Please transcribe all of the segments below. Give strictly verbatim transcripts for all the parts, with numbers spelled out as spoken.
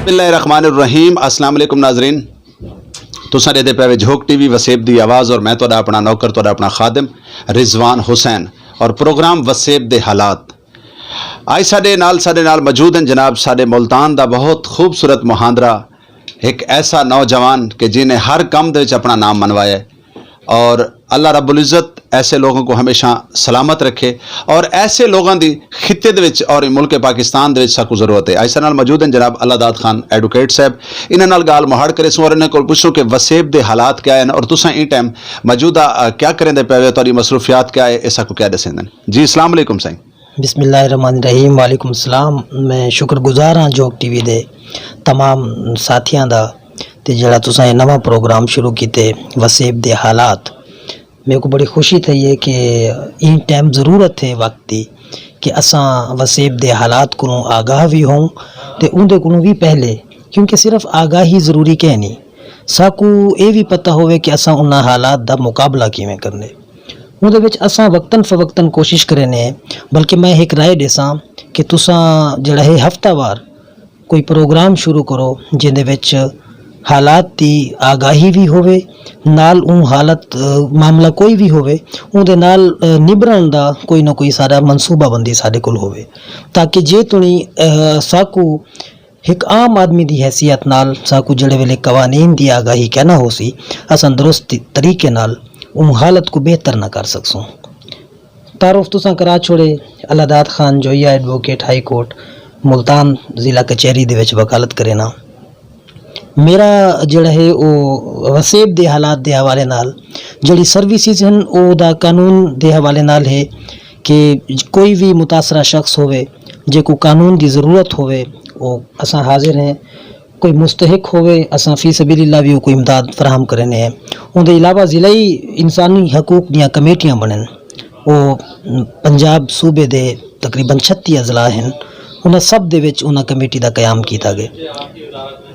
بسم اللہ الرحمن الرحیم۔ السلام علیکم ناظرین، تساں دے پے وے جھوک ٹی وی وسیب دی آواز، اور میں تہاڈا اپنا نوکر، تہاڈا اپنا خادم رضوان حسین، اور پروگرام وسیب دے حالات۔ آج ساڈے نال ساڈے نال موجود ہیں جناب ساڈے ملتان دا بہت خوبصورت مہاندرا، ایک ایسا نوجوان کہ جنہیں ہر کم دے وچ اپنا نام منوایا ہے۔ اور اللہ رب العزت ایسے لوگوں کو ہمیشہ سلامت رکھے، اور ایسے لوگوں دی خطے دے وچ اور ملک پاکستان دے وچ ساکو ضرورت ہے۔ ایسے نال موجود ہیں جناب اللہ داد خان ایڈوکیٹ صاحب، انہاں نال گال مہاڑ کرے سوں اور انہاں کول پوچھوں کہ وسیب دے حالات کیا ہیں اور تساں این ٹائم موجودہ، آ، کیا کریں دے پے ہو، تہاڈی مصروفیات کیا ہے، اس کو کیا دسیں دے؟ جی، السلام علیکم سائیں۔ بسم اللہ الرحمن الرحیم۔ وعلیکم السلام۔ میں شکر گزار ہاں جوگ ٹی وی دے تمام ساتھیاں دا، تے جڑا تساں یہ نواں پروگرام شروع کیتے، وسیب دے حالات۔ میرے کو بڑی خوشی تھئی ہے کہ این ٹائم ضرورت ہے وقت دی کہ اساں وسیب دے حالات کولوں آگاہ وی ہوں تے اوندے کولوں وی پہلے، کیونکہ صرف آگاہی ضروری کہنی، ساکو اے وی پتہ ہووے کہ اساں انہاں حالات دا مقابلہ کیویں کرنے۔ اوندے وچ اساں وقتاً فوقتاً کوشش کرینے، بلکہ میں ایک رائے ڈیساں کہ تساں جڑا ہے ہفتہ وار کوئی پروگرام شروع کرو جن دے وچ حالات دی آگاہی وی ہووے، نال اون حالت، آ، معاملہ کوئی وی ہووے، اون دے نال، آ، نبرن دا کوئی نہ کوئی سارا منصوبہ بندی ساڈے کول ہووے، تاکہ جے تنی، آ، ساکو ایک عام آدمی دی حیثیت نال ساکو جڑے ویلے قوانین دی آگاہی کہنا ہو سی، اساں درست طریقے نال اون حالت کو بہتر نہ کر سکسوں۔ تعارف تساں کرا چھوڑے، اللہ داد خان جویا، ایڈووکیٹ ہائی کورٹ ملتان، ضلع کچہری دے وچ وکالت کرینا۔ میرا جڑا ہے او وسیب دے حالات دے حوالے نال، جڑی سروسز ہن او دا قانون دے حوالے نال ہے کہ کوئی بھی متاثرہ شخص ہووے، جے کو قانون دی ضرورت ہووے، او اساں حاضر ہیں۔ کوئی مستحق ہووے، اساں فی سبیل اللہ بھی کوئی امداد فراہم کرنے ہیں۔ اون دے علاوہ ضلعی انسانی حقوق دیاں کمیٹیاں بنن، او پنجاب صوبے دے تقریباً چھتی اضلاع ہیں، انہاں سب دے وچ انہاں کمیٹی دا قیام کیتا گئے۔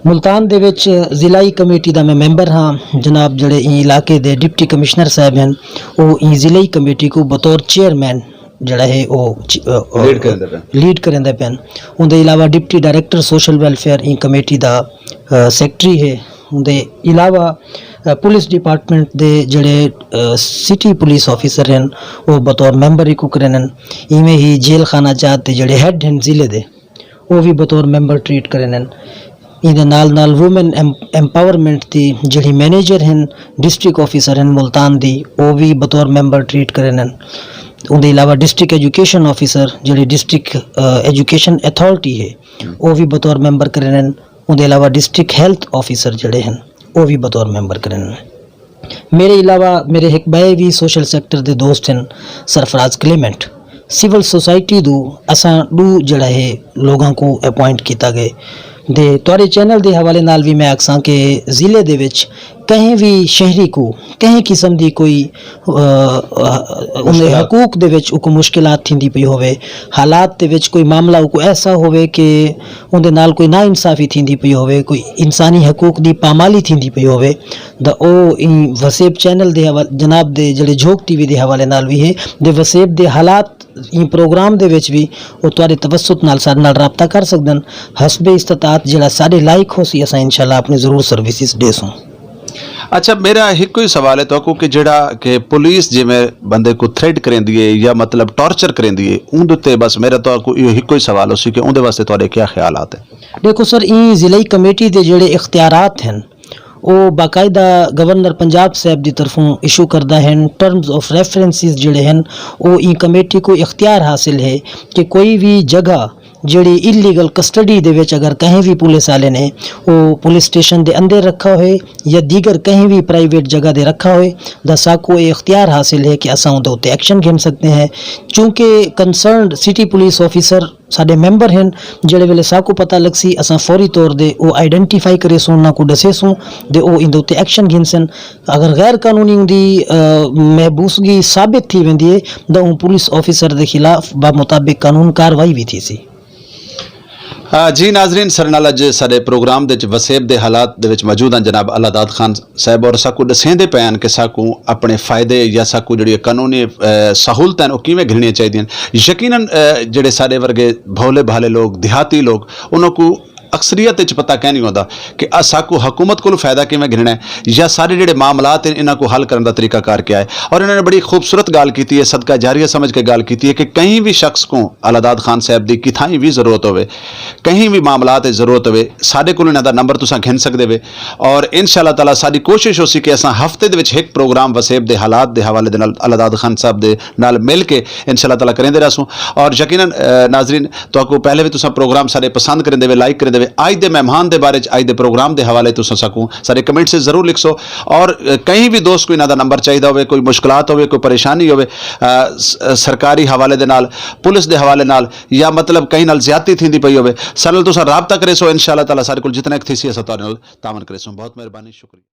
ملتان دے وچ ضلعی کمیٹی دا میں ممبر ہاں۔ جناب جڑے این علاقے دے ڈپٹی کمشنر صاحب ہیں، او این ضلعی کمیٹی کو بطور چیئرمین جڑا ہے او چ-، آ، آ، لیڈ کرن دے پین۔ لیڈ کرن دے پین۔ اون دے علاوہ deputy director social welfare and committee دا، آ، سیکرٹری ہے۔ اون دے علاوہ، آ، پولیس ڈپارٹمنٹ دے جڑے، آ، سٹی پولیس آفیسر ہیں، او بطور ممبر ہی کو کرن ہیں۔ ایویں ہی جیل خانہ جات دے جڑے ہیڈ ہیں ضلع دے، او بھی بطور ممبر ٹریٹ کرن ہیں۔ ایندے نال نال وومن ایم-، ایمپاورمنٹ دی جڑی مینیجر ہیں، ڈسٹرکٹ آفیسر ہیں ملتان دی، او بھی بطور ممبر ٹریٹ کرن ہیں۔ اون دے علاوہ ڈسٹرکٹ ایجوکیشن آفیسر جڑی ڈسٹرکٹ، آ، ایجوکیشن اتھارٹی ہے، او بھی بطور ممبر کرن ہیں۔ اون دے علاوہ ڈسٹرکٹ ہیلتھ آفیسر جڑے ہیں، او بھی بطور ممبر کرن ہیں۔ میرے علاوہ میرے ایک بئے وی سوشل سیکٹر دے دوست ہیں، سرفراز کلیمنٹ۔ سول سوسائٹی دو اساں دو جڑا ہے لوگاں کو اپوائنٹ کیتا گئے۔ دے تواڈے چینل دے حوالے نال وی میں آکھساں کہ ضلع دے وچ کہیں وی شہری کو کہیں قسم دی کوئی، آ، آ، انہیں مشکلات۔ حقوق دے وچ کو مشکلات تھیندی پئی ہووے، حالات دے وچ کوئی معاملہ کو ایسا ہووے کہ اون دے نال کوئی ناانصافی تھیندی پئی ہووے، کوئی انسانی حقوق دی پامالی تھیندی پئی ہووے، دا او این وسیب چینل دے حوال-، جناب دے جڑے جھوک ٹی وی دے حوالے نال وی ہے، دے وسیب دے حالات این پروگرام دے وچ وی او تواڈے توسط نال ساڈے نال رابطہ کر سکدن۔ حسب استطاعت جڑا ساڈے لائق ہو سی، اساں انشاءاللہ اپنی ضرور سروسز دے سوں۔ اچھا، میرا ایک کوئی سوال ہے تو کو کہ جڑا کہ پولیس جویں بندے کو تھریٹ کریندی ہے یا مطلب ٹارچر کریندی ہے، اون دے تے بس میرا تو کو ایک کوئی سوال ہو سی کہ اون دے واسطے تواڈے کیا خیالات ہیں؟ دیکھو سر، این ضلعی کمیٹی دے جڑے اختیارات ہیں، او باقاعدہ گورنر پنجاب صاحب دی طرفوں ایشو کردہ ہیں۔ ٹرمز آف ریفرنسز جڑے ہیں، او این کمیٹی کو اختیار حاصل ہے کہ کوئی بھی جگہ جڑی انلیگل کسٹڈی دے وچ اگر کہیں بھی پولیس والے نے او پولیس سٹیشن دے اندر رکھا ہوئے یا دیگر کہیں بھی پرائیویٹ جگہ دے رکھا ہوئے، دا ساکو یہ اختیار حاصل ہے کہ اساں اون دے اتے ایکشن گھن سکتے ہیں۔ چونکہ کنسرنڈ سٹی پولیس آفیسر ساڈے ممبر ہیں، جڑے ویلے ساکو پتہ لگ سی، اساں فوری طور دے او آئیڈینٹیفائی کرے سوں، انہاں کو ڈسے سوں، دے او ان دے اتے ایکشن گھن سن۔ اگر غیر قانونی ان دی، آ، محبوسگی ثابت تھی ویندی ہے، دا اون پولیس آفیسر دے خلاف با مطابق قانون کاروائی بھی تھی سی۔ آ، جی ناظرین، سر نال اج ساڈے پروگرام دے وچ وسیب دے حالات دے وچ موجود ہیں جناب اللہ داد خان صاحب، اور ساکو دسیندے پے ہیں کہ ساکو اپنے فائدے یا ساکو جڑی قانونی، آ، سہولتاں ہیں، او کیویں گھننیاں چاہیدیاں۔ یقیناً، آ، جڑے ساڈے ورگے بھولے بھالے لوگ، دیہاتی لوگ، انہاں کو اصلیت وچ پتہ کہیں نہیں ہوندا کہ اساکو حکومت کولوں فائدہ کیویں گھننا ہے، یا سارے جڑے معاملات ہیں انہاں کو حل کرن دا طریقہ کار کیا ہے۔ اور انہاں نے بڑی خوبصورت گل کیتی ہے، صدقہ جاریہ سمجھ کے گل کیتی ہے کہ کہیں بھی شخص کو، الاداد خان صاحب دی کتھائیں بھی ضرورت ہوئے، کہیں بھی معاملات وچ ضرورت ہوئے، ساڈے کولوں انہاں دا نمبر تساں گھن سکدے وے۔ اور ان شاء اللہ تعالیٰ ساری کوشش ہو سی کہ اساں ہفتے دے وچ ایک پروگرام وسیب دے حالات دے حوالے دے نال الاداد خان صاحب دے نال مل کے ان شاء اللہ تعالیٰ کریندے رہسوں۔ اور یقیناً ناظرین، تو کو پہلے بھی تساں پروگرام سارے پسند کریندے وے، لائک کریندے وے، اج دے مہمان دے بارے چ، اج دے پروگرام دے حوالے تساں ساکوں سارے کمنٹ سے ضرور لکھسو۔ اور کہیں بھی دوست کو انہاں دا نمبر چاہیدا ہوئے، کوئی مشکلات ہوئے، کوئی پریشانی ہوئے، سرکاری حوالے دے نال، پولیس دے حوالے نال، یا مطلب کہیں نال زیادتی تھیندی پئی ہوئے، سارے نال تساں رابطہ کریسو۔ ان شاء اللہ تعالیٰ سارے کول جتنا ایک تھیسی اساں تہاڈے نال تعاون کریسو۔ بہت مہربانی، شکریہ۔